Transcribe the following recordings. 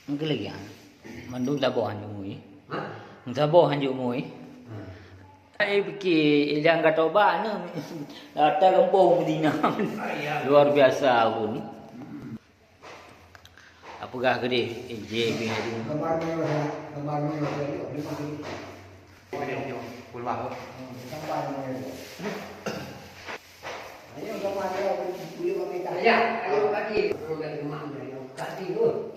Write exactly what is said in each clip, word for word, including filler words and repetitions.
Mungkin lagi, ah. Mandum saboh hanjeuet mui. Hah? Saboh hanjeuet mui. Hmm. Ai pikir, ilang ka tobat ni. Rata kampung Madinah. Ah, iya. Luar biasa pun. Apa gah gede? Eh, je bin tu. Gambar ni, gambar ni, gambar ni. Puluh. Gambar ni. Ayo, gambar ni, boleh pakai tak? Ya, ayo, kaki. Kalau dah rumah ni, kaki tu.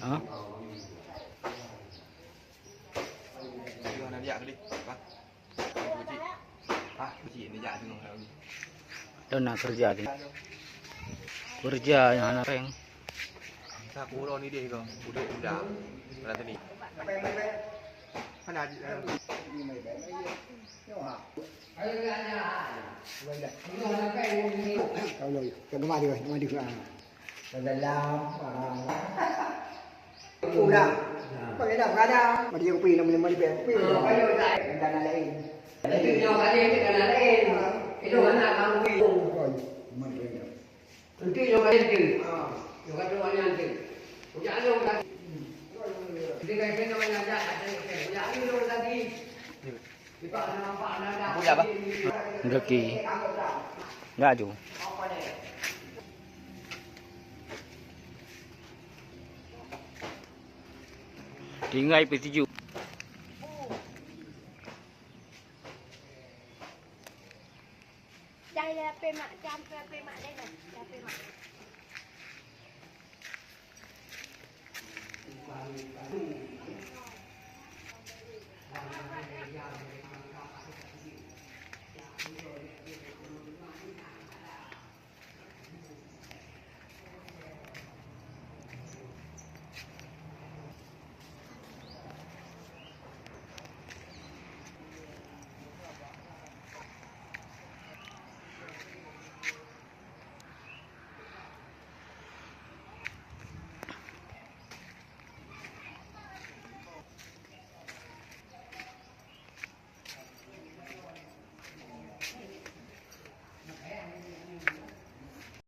Ha? Ayo, nak lihat ke dia? Bah. Bah, kecil ni jak tengok kat ni. Dah nak kerja ni. Kerja yang hana peng. Tak kurang ni deh kau. Udah, udah. Pada tadi. Mana adik? Kalau, kalau gemar dia, gemar dia. Dalam, ah. Udah. Pakai dah, pakai dah. Mari kupi, nama, nama dia, kupi. Ah, pakai dah. Rencana lain. Itu nyawa kali, rencana lain. Itu anak kamu kupi. Oh, iya. Mari, mari. Nanti nyawa kali tu. Ah, nyawa kali tu, nyawa kali tu. Udah, nyawa kali. Dia kata, nyawa kali tu. Udah, nyawa kali tu. Gaki. Laju. Tinggai peutuju. Cai lapé mak, cam lapé mak deh dah. Lapé mak.